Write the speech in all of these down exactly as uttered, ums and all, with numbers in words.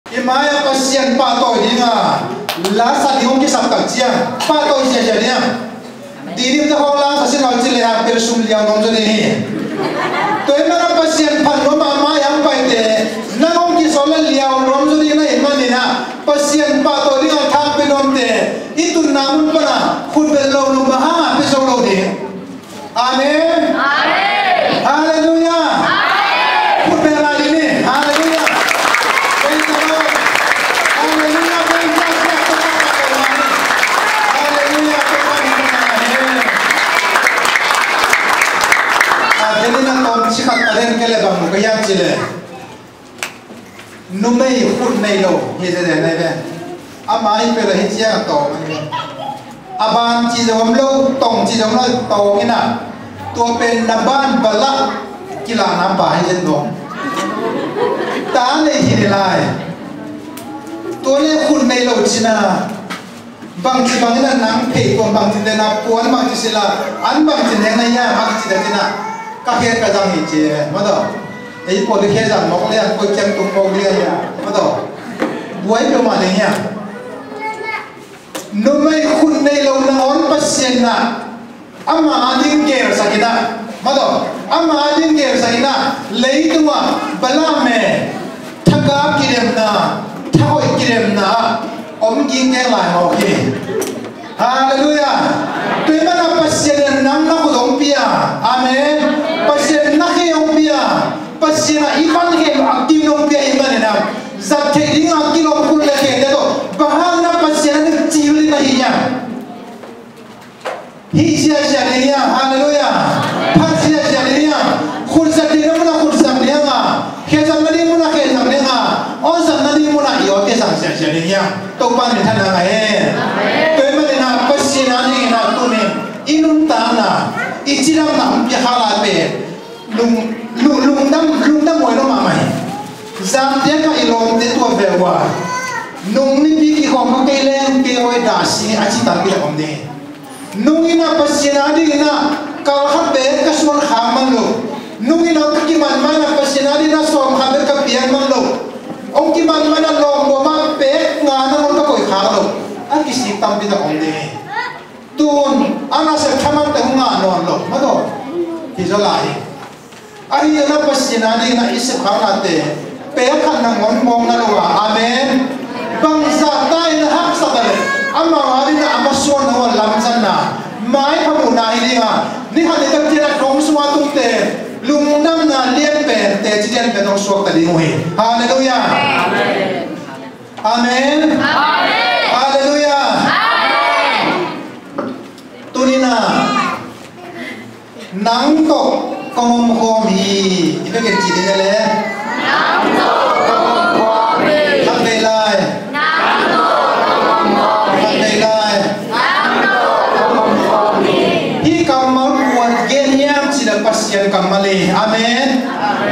I mai-ah Pasian pahtawi dinga la sa ding hong kisap tak ciang pahtawi ziahziah ding a, Didim te hong lang sa sin hau ci le hang pel sum liau nuam zaw ding hi. Tua ahih manin Pasian phat nuam a mai-ah hong paite nang hong kisawl le liau nuam zaw ding na hih manin ah Pasian pahtawi dinga thangpi nuamte i tunna mun pana khut beng lo nung bang hanga pia zo lo ding. Amen. Amen. Halleluiah. Amen. Khut beng lai ding ni. Halleluiah. Praise the Lord. Halleluiah. Praise the Lord. Halleluiah. Praise the Lord. Amen. A denin a tawm cikhat a den kei le bang mu ka hiam ci le. Numei khut nei lo hi zia nei ve. Ama i pela hi ciang a tawng a hi. A ban ci zong om lo, tong ci zong lo, tawng ina. Tua pen na ban bala kilana pa hi zia tawng. Ta nei hi ni lai. Tua le khut nei lo cina. Bangci bangin a nang phei tuam bangci tena puan bangci sila an bangci neng na hiam a kici ta cina ka khet ka zang hi ci e madaw. Ei pawh di khe zang mawk lian pawh ciang tung mawk lian lian madaw. Buai peuhmah ding hiam? Numei khut nei lo nangawn Pasian na ama ading gelsak inah madaw ama ading gelsak inah leitungah Balaam e thagap kilemna thahoih kilemna ah om ging keng lai mawk hi. Halleluiah. Tua hi mana Pasian in nang na khut hong pia. Amen. Pasian in na khe hong pia. Pasian ah i van khe a kim hong pia hi maninah zat theih dingah kilawm khut le khete tawh bang hang na Pasian a ding cil ding na hi hiam? Hih ziahziah ding hiam? Halleluiah. Phat ziahziah ding hiam? Khut zat ding na munah khut zat ding a, khe zat na ding munah khe zat ding a, aw zat na ding munah i awte zat ziahziah ding hiam? Topa min thanna ngah hen. Tua hi maninah Pasian a dingin a tunin i nuntakna i cidamna hong pia kha lai pen lung, lung, lungdam, lungdam huai lo mahmah hi. Zamtiang kha i lawmte tua ve uh a nung nipi kikhawm kha kei leng kei huai dah si a ci tampi tak om ding hi. Nung inah Pasian a dinginah kal khat bek ka suan khak man lo. Nung inah ka kiman manah Pasian a dinginah sawm khat bek ka piak man lo. Hong kiman manah lawm buamah pek nga nangawn ka koih khak lo. A kisik tampi tak om ding hi. Tun a nasep thaman te hong ngah nawn lo madaw. Hi zaw lai hi. Ahi zongin a Pasian a dingin a i sepkhaknate pek khat nangawn mawk na lo a. Amen. Bangzah ta in a haksa ta leh amau a dingin a masuan na uh a lamzanna maipha muhna hi dinga ni khat ni tak ciang a thong sungah tungte lungdamna lianpen teci lianpen hong suakta ding uh hi. Halleluiah. Amen. Halleluiah. Tuninah nang tawh kong om khawm hi. I vekin ci ding a le. Nang tawh kong om khawm hi. Khat vei lai. Nang tawh kong om khawm hi. Khat vei lai. Nang tawh kong om khawm hi. Hih kammal kuan gen hiam cih leh Pasian kammal hi. Amen.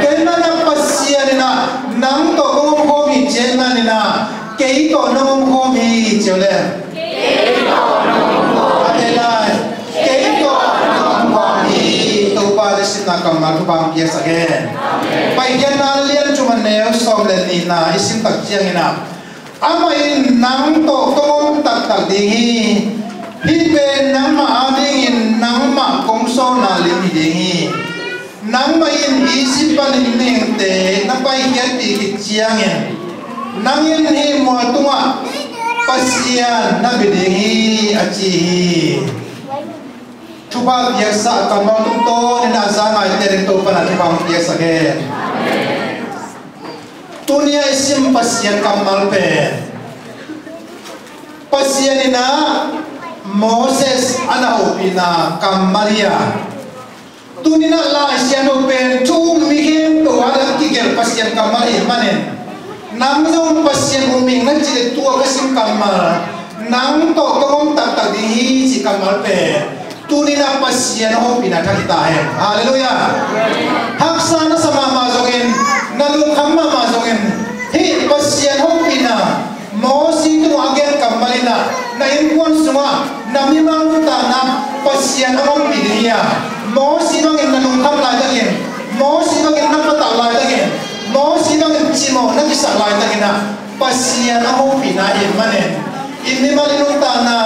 Tua hi mana Pasian inah nang tawh kong om khawm hi ciang maninah kei tawh nong om khawm hi ci uh le. Kei tawh nong om khawm hi. Kei tawh nong om khawm hi. Topa le simna kammal thupha hong piaksak hen. Paikhiatna lian thum a neu sawm le nihna i sim tak ciangin ah amah in nang tawh kong om taktak ding hi. Hih pen nangmah a dingin nangmah kong sawlna lim hi ding hi. Nangmah in Egypt panin mihingte na paikhiatpih khit ciangin nang in hih mual tungah Pasian na bia ding hi a ci hi. Thupha piaksa kammal tungtawnin a za ngaite ding Topa na thupha hong piaksak hen. Tuni a i sim Pasian kammal pen Pasian inah Moses a na hopihna kammal hi a, tuninah Lai Siangtho pen thu um mi khempeuh a dang kigelh Pasian kammal ahih manin nang zong Pasian um ing na cih leh tua ka sim kammal nang tawh ka om taktak ding hi cih kammal pen tuninah Pasian a hopihna thak hi ta hen. Halleluiah. Haksa na sa mahmah zongin na lungkham mahmah zongin hih Pasian hopihna Mosi tungah a gen kammal inah na innkuan sungah na mimal nuntakna Pasian a ompih ding hi a, Mosi bangin na lungkham laitakin, Mosi bangin na patah laitakin, Mosi bangin cimawh na kisah laitakin ah Pasian a hopihna ahih manin, i mimal i nuntakna,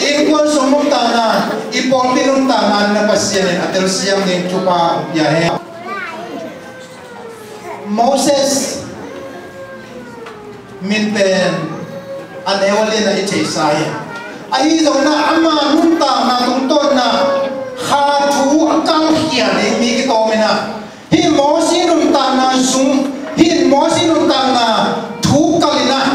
i innkuan sung nuntakna, i pawlpi nuntakna na Pasian in a telsiam ding thupha hong pia hen. Moses min pen a neu a lian a i theihsa hi. Ahi zongin ah ama nuntakna tungtawn in ah kha thu a kalkhia ding mi kitawm in ah, hih Mosi nuntakna sung, hih Mosi nuntakna thu kal in ah,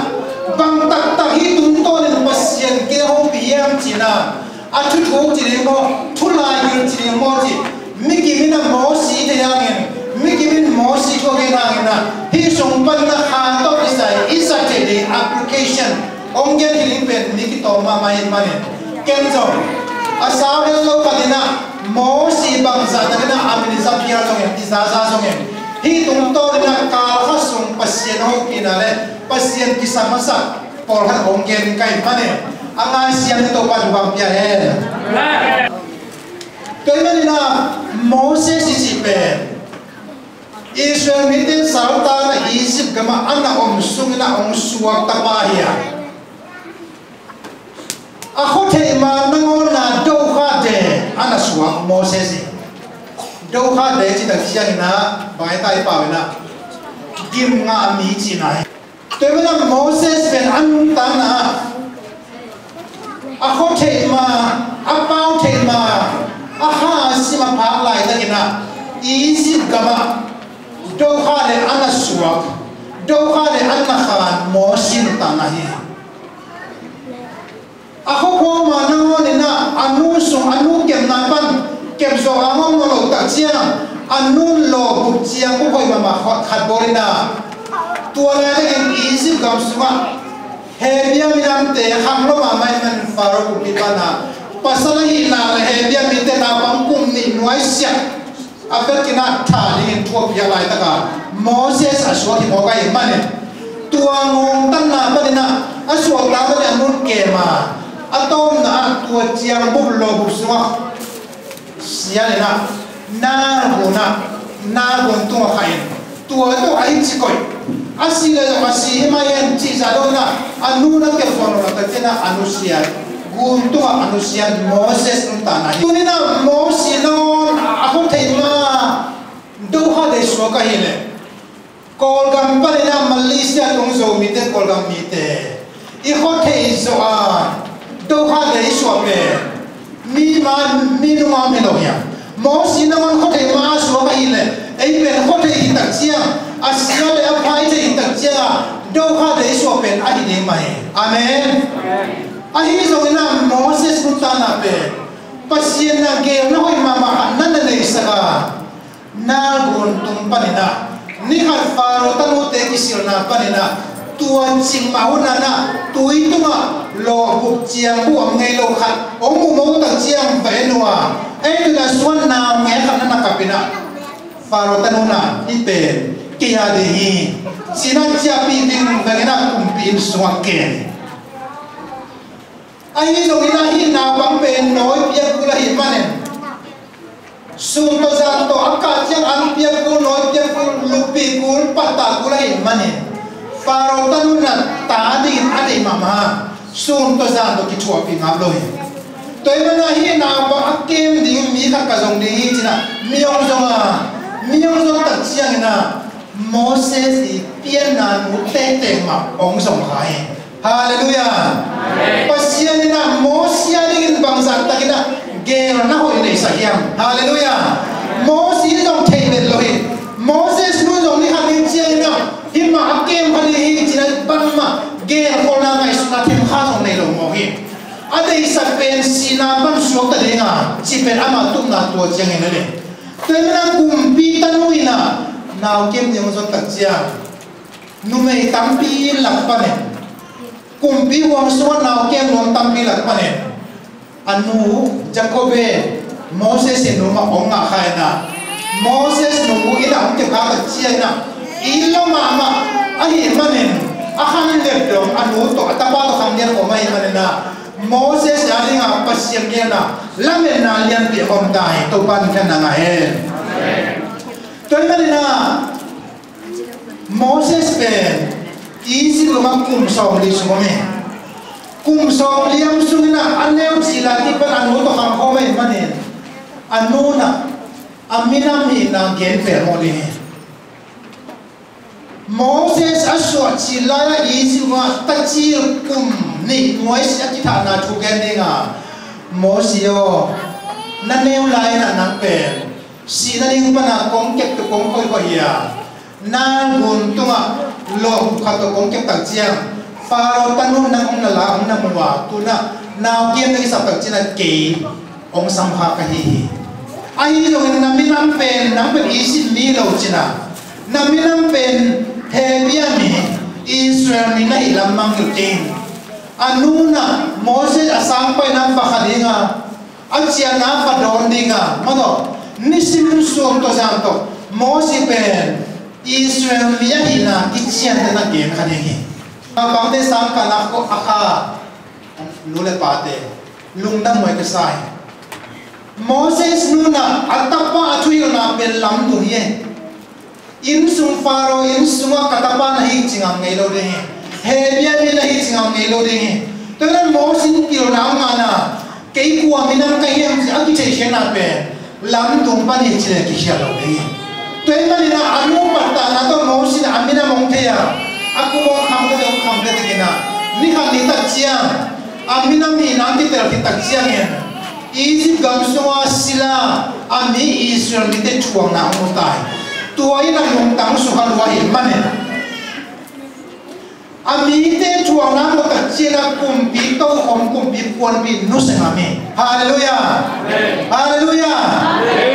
bang taktak hih tungtawn in Pasian kiang hopih hiam ci in ah, a thuthuk ci ding maw, thu laigil ci ding maw ci, mi kim in ah Mosi thei hangin, mi kim in Mosi thu a gen hangin ah, hih sung pan in ah kha tawh kisai i zat theih ding application hong gen hi ding pen mi kitawm mahmah ahih manin, ken zong a sau hel lo khat in ah Mosi bangzah tak in ah a min i zat phial zongin, i zaza zongin, hih tungtawn in ah kal khat sung Pasian hopihna le Pasian kisam a sak pawlkhat hong gen ka hih manin, a ngaisiam ni Topa thupha pia hen. Tua ahih manin ah Moses i cih pen Israel mite saltanna Egypt gamah a na om sungin ah hong suak tapa hi a, a khuatheih ma nangawn ah Dokhah Day a na suak Moses hi. Dokhah Day cih tak ciangin ah bang hi ta i pau in ah gimngah mi cihna hi. Tua ahih manin ah Moses pen a nuntakna ah a khuatheih ma, a pau theih ma, a kha a sim a phak laitakin ah Egypt gamah Dokhah Day a na suak, Dokhah Day a na khan Moses nuntakna hi. A khuaphawng ma nangawn in ah a nu sung, a nu kepna pan kep zawh a ngawng nawn lo tak ciang, a nu lawbup ciang bup hoih mahmah khat bawl in ah, tua laitakin Egypt gam sungah Hebru minamte khang lo mahmah ahih manin Faro kumpipa in ah pasal ahih nak leh Hebru mite naupang kum nih nuaisiah a vekin ah thah dingin thu a piak laitak a Moses a suak hi mawk ahih manin, tua ngongtatna panin ah a suakta panin a nu kem a, a tawpna ah tua ciang bup lawbup sungah sial in ah, Nile gun ah, Nile gun tungah kha in, tua tawh a hi ci koih. A si leh zong a si hi mah hi hen cih zah dong in ah, a nu na kep suak lo na tak ciangin ah a nusiat, gun tungah a nusiat Moses nuntakna hi. Tuni in ah Moses nangawn a khuatheih ma Dokhah Day suak ahih leh, Kawlgam panin ah Malaysia tung Zomite, Kawlgam mite i khuatheih zawh a Dokhah Day i suah pen mi ma, mi nunga om hi lo hiam? Moses nangawn khuatheih ma a suak ahih leh, ei pen khuatheih hi tak ciang, a sia le a phai thei hi tak ciang a Dokhah Day i suah pen ahi ding mah hi. Amen. Ahi zongin ah Moses nuntakna pen Pasian in ah geelna hoih mahmah khat na na neihsak a, Nile gun tung panin ah, ni khat Faro tanute kisilna panin ah, tua cing mah hun ah, tui tungah lawbup ciang bup ngei lo khat hong mu mawk tak ciang va en uh a, ei tun a suan naungek khat na na kap in ah, Faro tanu in ah, hih pen kei a ding hi ci in ah ciahpih ding veng in ah kumpi inn sungah kem hi. Ahi zongin ah hih naupang pen nawi piak kul ahih manin, sun tawh zan tawh a kah ciang an piak kul, nawi piak kul, luppih kul, pattah kul ahih manin, Faro tanu in ah ta dingin a deih mahmah a, sun tawh zan tawh kithuahpih ngap lo hi. Tua ahih manin ah hih naupang a kem ding mi khat ka zong ding hi ci in ah mi hong zong a, mi hong zong tak ciangin ah Moses i pianna nu tektek mah hong zong kha hi. Halleluiah. Pasian in ah Moses a dingin bangzah takin ah geelna hoih neihsak hiam? Halleluiah. Moses in zong thei met lo hi. Moses nu zong ni khat ni ciangin ah hih mah a kem kha ding hi ci in ah bangmah geelkholhna ngaihsutna themkhat zong nei lo mawk hi. A deihsak pen sihna pan suakta ding a cih pen amah tupna tua ciangin a ding. Tua ahih manin ah kumpi tanu in ah nau kem ding hong zon tak ciang, numei tampi lak panin, kumpi huang sungah nau kem nuam tampi lak panin, a nu Jakob in Moses in nu mah hong ngah kha in ah, Moses nu inn ah hong kep kha tak ciangin ah, it lo mahmah ahih manin, a khanlep dong a nu tawh a tapa tawh khang lian khawm ahih manin ah, Moses a dingin Pasian geelna lametna lianpi a om ta hi. Topa in thang ngah hen. Tua ahih manin ah Moses pen Egypt gam ah kum sawmli sung om hi. Kum sawmli om sungin ah a neu cil a kipan a nu tawh khang khawm ahih manin a nu in ah a minam hihna gen pelmawh ding hi. Moses a suah cil lai-ah Egypt gam ah tacil kum nih nuaisiah a kithahna thu gen ding a, Moses aw, na neu lai-in ah nang pen sihna ding pan a kong kep tawh kong khoikhoi hi a, Nile gun tungah lawmkhat tawh kong kep tak ciang Pharaoh tanu in nang hong na la, hong na mu a, tu-in ah nau kiam na kisap tak ciangin ah kei hong samkhak ka hi hi. Ahi zongin na minam pen nang pen Egypt mi lo ci-in ah, na minam pen Hebru mi, Israel mi na hih lam mangngilh kei in. A nu in ah Moses a sangpaina va kha ding a, a ciahna va dawn ding a, mah tawh nisim sum tawh zan tawh Moses pen Israel mi ahihna kician ding a gen kha ding hi. Naupangte sangkahna khua a kha nu le pate lungdam huai ka sa hi. Moses nu in ah a tapa a thuhilhna pen lamdung hi. Innsung Pharaoh innsungah ka tapa na hi ci ngam ngei lo ding hi. Hebru mi na hi ci ngam ngei lo ding hi. Tua hi a Moses in pilna a ngahna, kei kua minam ka hiam cih a kitheihkhiatna pen lamdung pan hi ci leh kikhial lo ding hi. Tua ahih manin ah a nu pattahna tawh Moses in a minam hong thei a, a kum hong kham ta, hong kham ta dingin ah, ni khat ni tak ciang a minam hihna hong kitel khit tak ciangin Egypt gam sunga sila a mi Israel mite thuakna hong mu ta hi. Tua in a lungtang sukha lua ahih manin a mite thuakna mu tak ciangin a kumpi tokhom, kumpi puanpi nusia ngam hi. Halleluiah. Halleluiah.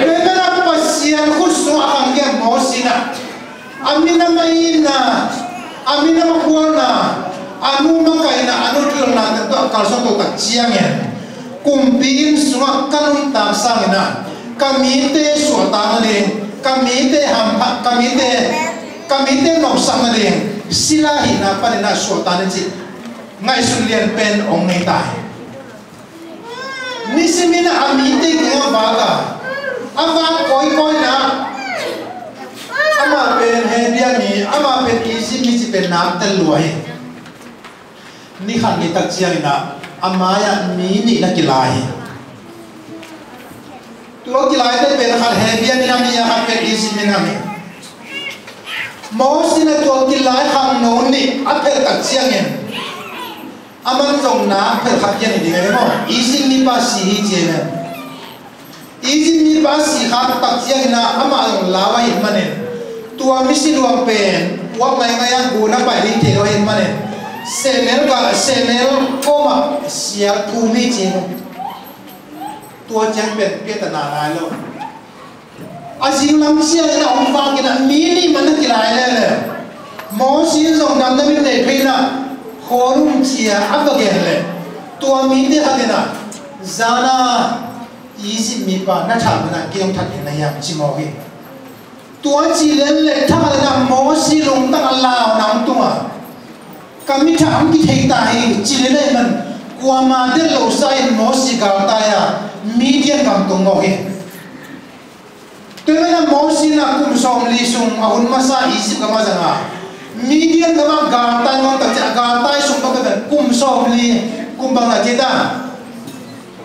Tua ahih manin a Pasian khut sungah a khangkhia Moses in ah a minam a itna, a minam a khualna, a nu makaihna, a nu thuhilhna teng tawh a kalsuan to tak ciangin kumpi inn sungah ka nuntak sangin ah ka mite suahtakna ding, ka mite hamphat, ka mite, ka mite nopsakna ding sila hihna panin ah suahtak ni cih ngaihsut lianpen hong nei ta hi. Nisimin a mite kiangah vak a, a vak kawikawi in ah, amah pen Hebru mi, amah pen Egypt mi cih pen nak tel lua hi. Ni khat ni tak ciangin ah a mai-ah mi nih na kilai hi. Tua kilaite pen khat Hebru mi nam hi a, khat pen Egypt mi nam hi. Moses in a tua kilai khangno nih a phelh tak ciangin, aman zong nak phelh khat hi a ni ding a hi maw? Egypt mipa si hi ci a hi. Egypt mipa si khak tak ciangin ah amah zong lau ahih manin tua misi luang pen puak ngaingai a gun a pai ding thei lo ahih manin sehnel ga, sehnel kawmah sial phum hi ci hi. Tua ciang pen piaktana nai lo. A zinglam ciangin a hong vak in ah mi nih mah na kilai lele. Moses in zong damdamin nei phei in ah khualum cia a va gen leh tua mite khat in ah, zana Egypt mipa na that in ah kei hong that ding na hiam ci mawk hi. Tua ci lele thak in ah Moses lungtang a launa hong tung a, ka mit ah hong kithei ta hi ci lele man kuama delh lo sa in Moses galtai a Midian gam tung mawk hi. Tua ahih manin Moses in ah kum sawmli sung a hun masa Egypt gam ah zang a, Midian gam ah galtai nuam tak ciang a galtai sung bang pen kum sawmli, kum bang a ci ta?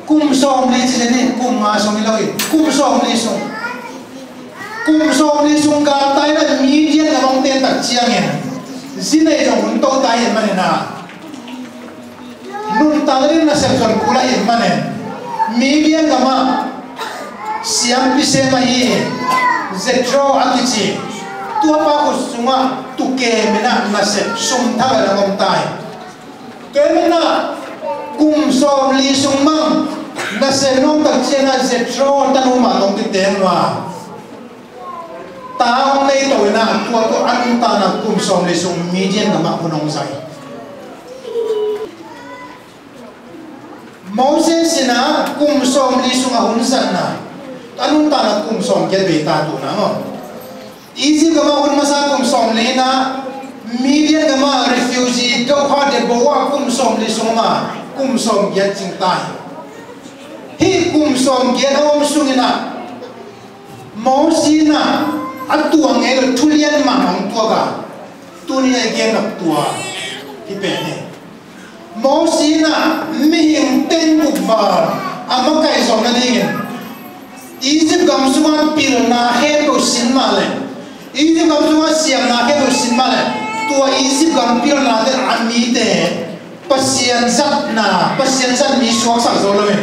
Kum sawmli ci ni, kum nga sung hi lo hi, kum sawmli sung. Kum sawmli sung galtai in ah Midian gam ah hong ten tak ciangin zi nei zong hun to ta ahih manin ah nuntakna ding nasep zon kul ahih manin Midian gam ah siampi sem ahi Jethro a kici tuapa khut sungah tukem in ah nasep sum thak a dang om ta hi. Tua ahih manin ah kum sawmli sung mang nasep nuam tak ciangin ah Jethro tanu mah tawh kiteng uh a, ta hong nei to in ah tua tawh a nuntakna kum sawmli sung Midian gam ah hun hong zai. Moses in ah kum sawmli sung a hun zatna, a nuntakna kum sawmgiat vei ta tu na maw. Egypt gam ah hun masa kum sawmli in ah Midian gam ah refugee doha debo ah kum sawmli sung om a, kum sawmgiat cing ta hi. Hih kum sawmgiat a om sungin ah Moses in ah a tuak ngei lo thu lian mah hong tuak a, Tuni a i gen nak tua hi pen hi. Mosi in ah mihing teng bukval a makaih zawh nadingin Egypt gam sungah pilna khempeuh sin mah leh, Egypt gam sungah siamna khempeuh sin mah leh, tua Egypt gam pilna ten a mite Pasian zatna, Pasian zat mi suaksak zo lo in,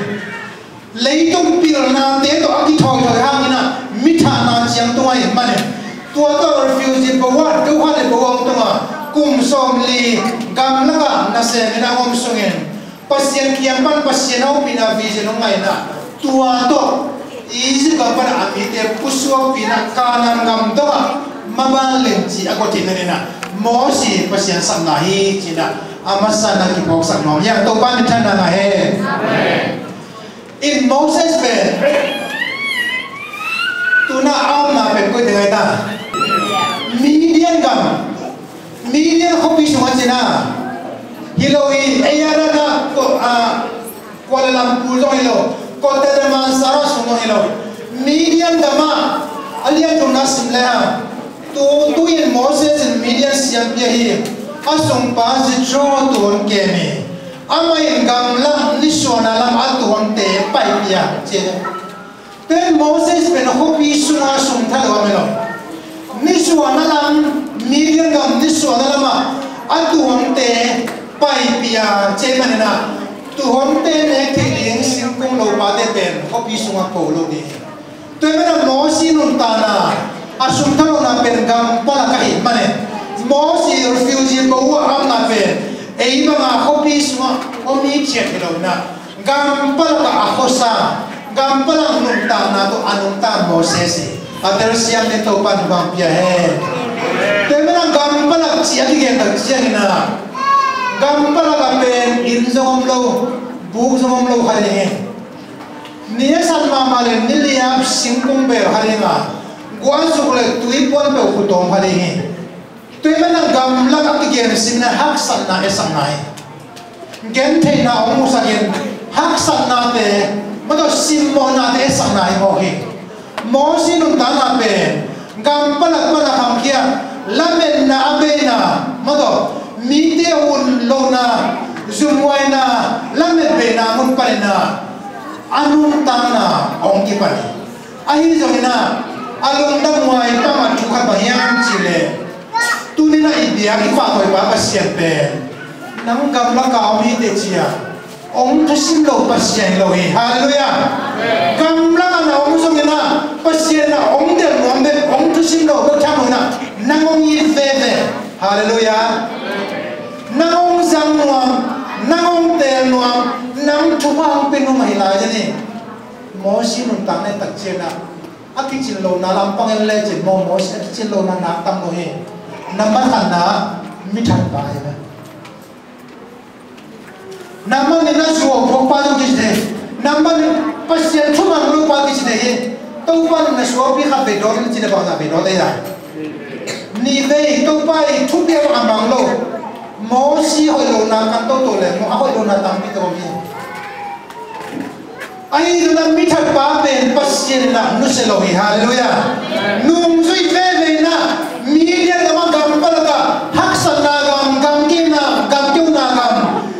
leitung pilnate tawh a kithawithawi hangin ah mi thahna ciang tung ahih manin, tua tawh refugee boat, Doha le Bohang tungah kum sawmli gamlakah nasemin a hong om sungin, Pasian kiang pan Pasian hopihna vision hong ngah in ah, tua tawh Egypt gam pan a mite pusuakpih in ah Kanaan gam dongah maban limci a guat theih nadingin ah Mosi Pasian sapna hi ci-in ah a masa in ah kiphawksak nuam hi hang. Topa minthanna ngah hen. Amen. In Moses pen tuna a omna pen koi teng ahi ta? Midian gam, Midian khuapi sungah ci-in ah hi lo hi. Ei a dana ko a Kuala Lumpur zong hi lo, Kota Damansara sung zong hi lo. Midian gamah a lian thumna sim le hang, tu tu-in Moses in Midian siampi ahi a sungpa Jethro tu hong kem hi. Amah in gamlak nisuahna lam a tu hongte paipih a ci. Pen Moses pen khuapi sunga sum tha lo a melo. Nisuahna lam, Midian gam nisuahna lamah a tu hongte paipih a ci ahih manin ah, tu hongte nek theih ding singkung lopate pen khuapi sungah ko lo ding hi. Tua ahih manin ah Mosi nuntakna a sum tha lohna pen gam palak ahih manin, Mosi refugee boat ah a omna pen ei banga khuapi sungah om hi ciat hi lo in ah, gam palak ah a khuasa, gam palak nuntakna tawh a nuntak Moses hi. A telsiam ding Topa in hong pia hen. Tua ahih manin ah gam palak cih a kigen tak ciangin ah, gam palak ah pen inn zong om lo, buk zong om lo kha ding hi. Ni a san mahmah leh ni liap singkung bel kha ding a, guah zuk leh tuipuan peuh khut tawm kha ding hi. Tua ahih manin ah gamlak a kigen singin ah haksatna, esakna hi. Gentheihna hong musak in, haksatnate, mah tawh simmawhnate, esakna hi mawk hi. Mosi nuntakna pen gam palak pan a khangkhia, lametna a beina, mah tawh mite hun lohna, zumhuaina, lamet beina mun panin ah a nuntakna hong kipan hi. Ahi zongin ah a lungdam huai pah mah thu khat bang hiam cih leh, tuni-in ah i biak i pahtawi pa Pasian pen nang gamlak ah om hi teh ci-a hong thusim lo Pasian hi lo hi. Halleluiah. Gamlak ah na om zongin ah Pasian in ah hong delh nuam bek, hong thusim lo bek tham lo-in ah nang hong it veve. Halleluiah. Nang hong zang nuam, nang hong teel nuam, nang thupha hong pia nuam ahi lai zen hi. Mosi nuntakna i et tak ciangin ah a kicin lohna lampang en lecin maw, Mosi a kicin lohna nak tam lo hi. Nambat khatna, mithat pa hi ve. Nambat nihna, zuau phawk pa zong kici thei hi. Nambat nih, Pasian thu mang lo pa kici thei hi. Topa in na suakpi khat vei dawn in ci leh bangzah vei dawn thei lai. Nih vei, Topa i thupiak a mang lo. Mosi hoih lohna kan toto leh maw, a hoih lohna tampi tak om hi. Ahi zongin ah mithat pa pen Pasian in ah nusia lo hi. Halleluiah. Nungzui veve in ah Midian gam ah, gam palak ah, haksatna gam, gam keuna, gam keuna gam,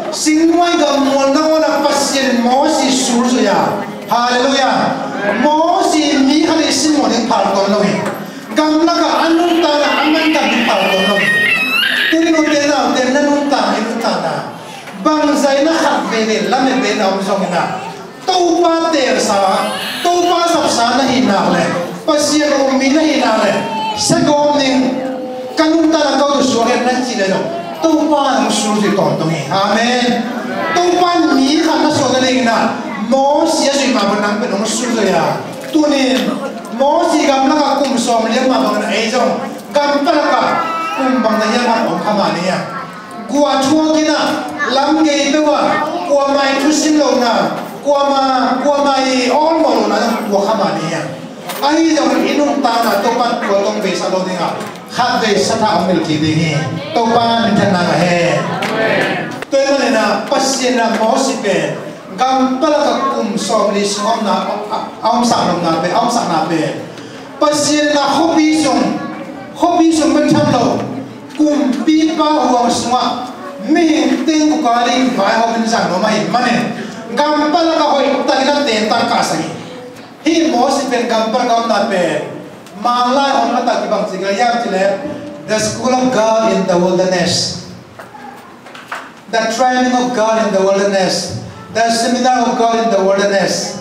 singnuai gam mual nangawn ah Pasian in Mosi sulzui a. Halleluiah. Mosi mi khat i simmawh ding phal tuan lo hi. Gamlak ah a nuntakna a mantak ding phal tuan lo hi. Tuni nute naute na nuntak, i nuntakna bangzah in ah khat veve lamet beina om zongin ah, Topa teelsa, Topa sapsa na hih nak leh, Pasian um mi na hih nak leh, sagawm ning, ka nuntakna ko tu suak hen na cih leh zong, Topa in hong sulzui tawntung hi. Amen. Topa in mi khat na suak nadingin ah Mosi a zuih mah bangin nang pen hong sulzui a. Tuni-in Mosi gamlak ah kum sawmli a om mah bangin ei zong gam palak ah kum bang na hiam hang om kha mah ni hiam? Guah thuak in ah, lam gei peuh ah, kuamah i thusim lohna, kuamah, kuamah i awlmawh lohna zong tuak kha mah ni hiam? Ahi zongin i nuntakna Topa in tua tawh hong veisak lo ding a, khat vei sathak hong nilh kik ding hi. Topa minthanna ngah hen. Tua ahih manin ah Pasian in ah Mosi pen gam palak ah kum sawmli sung a omna, a, a omsak nopna pen, a omsakna pen Pasian in ah khuapi sung, khuapi sung bek tham lo, Kumpipa huang sungah mihing teng khuka ding vaihawm in zang nuam ahih manin, gampalak ah hoihtakin a tentan kahsak hi. Hih Moses pen gampalak a omna pen Manglai hong a tak kibang ci ka hiam cih leh, The School of God in the Wilderness, The Training of God in the Wilderness, The Seminar of God in the Wilderness.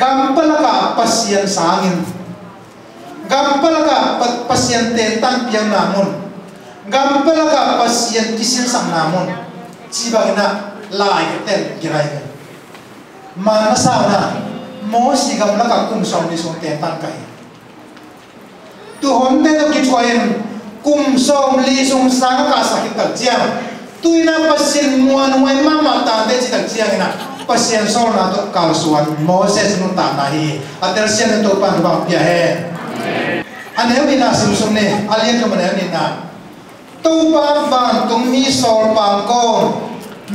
Gampalak ah Pasian sangin, gampalak ah Pa-, Pasian tentan piakna mun, gampalak ah Pasian kisinsakna mun, ci bangin ah lai keten gilai hi. Manna sauna, Mosi gamlak ah kum sawmli sung tentan ka hi. Tua honte tawh kithuah in kum sawmli sung sang a kahsak khit tak ciang, tu-in ah Pasian muanhuai mahmah tante cih tak ciangin ah, Pasian sawlna tawh kalsuan Moses nuntakna hi. A telsiamna Topa'n thupha pia hen. A neu nihna simsuk ni, a lian thum a neu nihna. Topa vantung mi sawlpang kawm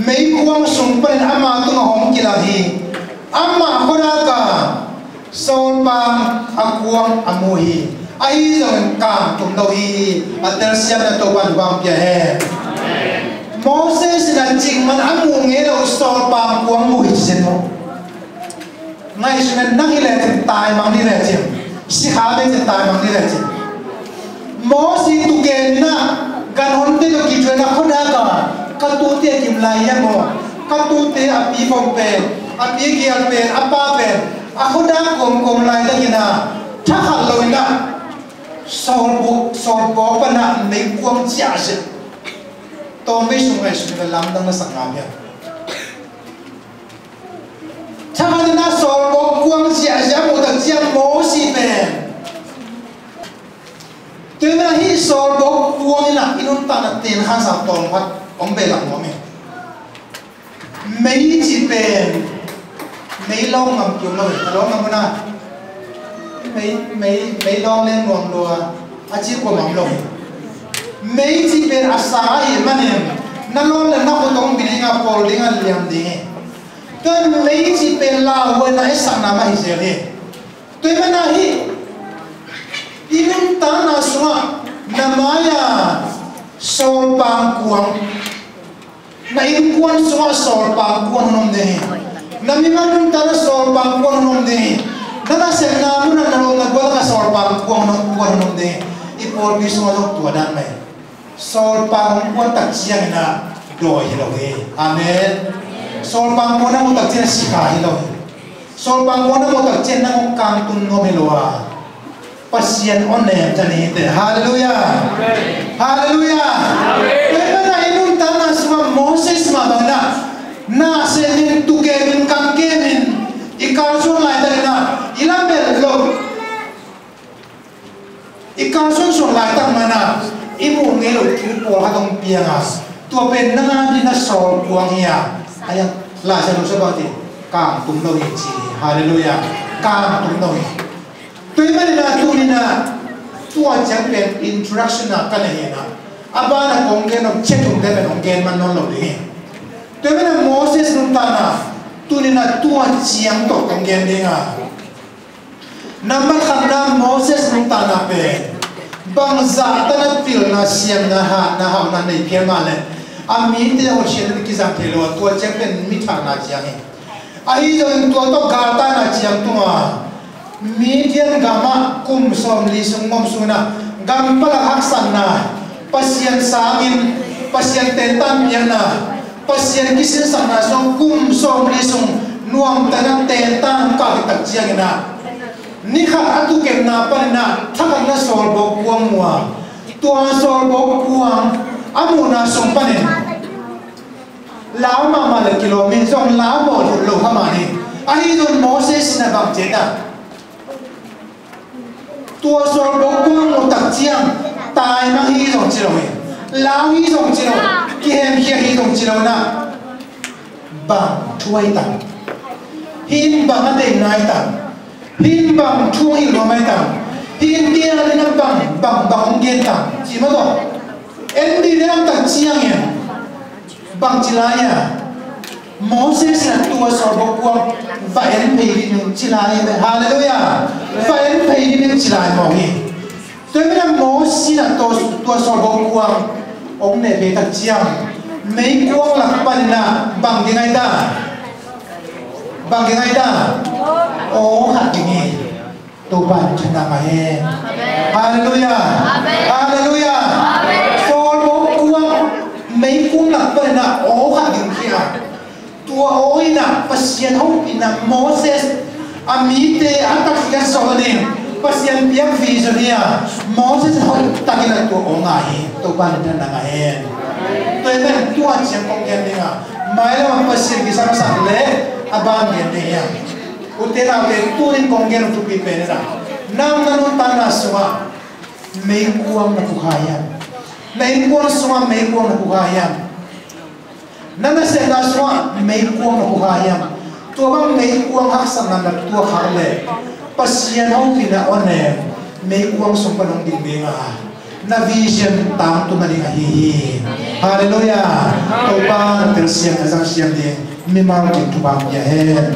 meikuang sung panin ama tungah hong kilak hi. Amah khuadak ah sawlpang a kuang a mu hi. Ahi zongin kang tum lo hi. A telsiamna Topa'n thupha pia hen. Moses in a cikmah a muh ngei lo sawlpang kuang mu hi ci zen maw? Ngaihsun in, nang hi lecin taimang ni lecin, sikha lecin taimang ni lecin. Mosi tuken in ah, ganhonte tawh kithuah in ah khuadak ah, ka tute kim lai hiam maw? Ka tute a pi vom pen, a pi gial pen, a pa pen, a khuadak kawmkawm laitak in ah, thakhat lo in ah, sawlbuk, sawlbawk pan ah meikuang ciahciah. Tawmvei sung ngaihsun in ah lamdang na sak ngam hiam? Thakhat in ah sawlbawk kuang ciahciah a muh tak ciang Mosi pen, tua ahih manin ah hih sawlbawk kuang in ah i nuntakna ten khansa tawm khat hong behlap nuam hi. Mei cih pen mei lawng ngam kium lo hi. A lawng ngam un ah, mei, mei, mei lawng leng nuam lua, a ci kuamah om lo hi. Mei cih pen a sa ahih manin na lawn le na khut hong bi ding a, pawl ding a, liam ding hi. Tua mei cih pen lauhuaina i sakna mah hi zel hi. Tua ahih manin ah hih i nuntakna sungah na mai-ah sawlpang kuang, na innkuan sungah sawlpang kuang hong om ding hi. Na mimal nuntakna sawlpang kuang hong om ding hi. Na nasepna munah, na lawmna gual ah sawlpang kuang hong, kuang hong om ding hi. I pawlpi sungah zong tua dan mah hi. Sawlpang hong kuan tak ciangin ah dawi hi lo hi. Amen. Sawlpang kuan na muh tak ciangin ah sikha hi lo hi. Sawlpang kuan na muh tak ciangin ah nang hong kangtum nuam hi lo a, Pasian hong nem ta ni hi teh. Halleluiah. Halleluiah. Tua ahih manin ah i nuntakna sungah Moses mah bangin ah, na sem in, tu kem in, kang kem in, i kalsuan laitakin ah i lamet loh, i kalsuan suan laitak manin ah i muh ngei loh thu pawlkhat hong piang a, tua pen nang a dingin ah sawlkuang hi a, a hiang Lai Siangtho sung bang ci, kangtum lo hi ci hi. Halleluiah. Kangtum lo hi. Tua ahih manin ah tuni-in ah tua ciang pen introduction ah ka na hi a, a ban ah kong gen nop ciang thumte pen hong gen man nawn lo ding hi. Tua ahih manin ah Moses nuntakna tuni-in ah tua ciang tawh kong gen ding a, nambat khatna, Moses nuntakna pen bangzah tan a pilna, siamna, hatna, hauhna nei phial mah leh a mite hotkhiatna kizang thei lo a, tua ciang pen mi thahna ciang hi. Ahi zongin tua tawh galtaina ciang tung a, Midian gamah kum sawmli sung om sungin ah gam palak haksatna, Pasian sangin, Pasian tentan piakna, Pasian kisinsakna sungah kum sawmli sung nuamtakin a tentan hong kah khit tak ciangin ah, ni khat a tukemna panin ah thakhatna sawlbawk kuang mu a, tua sawlbawk kuang a muhna sung panin lau mahmah leh kilawm hi, zong lau mawk lo kha mah hi. Ahi zongin Moses in ah bang ci hiam? Tua sawlbawk kuang muh tak ciang taimang hi zong ci lo hi. Lau hi zong ci lo. Kihemkhia hi zong ci lo in ah, bang thu ahi tam? Hih in bang a deihna ahi tam? Hih in bang thu hong hilh nuam ahi tam? Hih in kei a dingin ah bang, bang, bang hong gen tam? Ci mah tawh. En dih leh om tak ciangin bangci lai a, Moses in ah tua sawlbawk kuang va en phei dih ning ci lai hi. Halleluiah. Va en phei dih ning ci lai mawk hi. Tua manin ah Moses in ah tua, tua sawlbo kuang hong ne phei tak ciang, meikuang lak panin ah bang ding ai ta? Bang ding ai ta? Aw khat ding hi. Topa in thang a hen. Halleluiah. Halleluiah. Sawlbo kuang meikuang lak panin ah aw khat ding hi a. Tua aw in ah Pasian hopihna Moses a mite a taktak sawh ding Pasian piak vision hi a, Moses hoih takin ah tua aw ngah hi. Topa in thang a hen. Tua ahih manin tua ciang kong gen ding a, mailam ah Pasian kisam sak leh a ban gen ding hi a. Ute naute, tu-in kong gen thupi pen in ah, nang na nuntakna sungah meikuang na phuak hiam? Na innkuan sungah meikuang na phuak hiam? Na nasepna sungah meikuang na phuak hiam? Tua bang meikuang haksatna na tuak khak leh Pasian hopihna aw nem meikuang sung pan hong ding ding a, na vision tangtun nading ahi hi. Halleluiah. Topa na telsiam na zangsiam ding mimal kim thupha pia hen.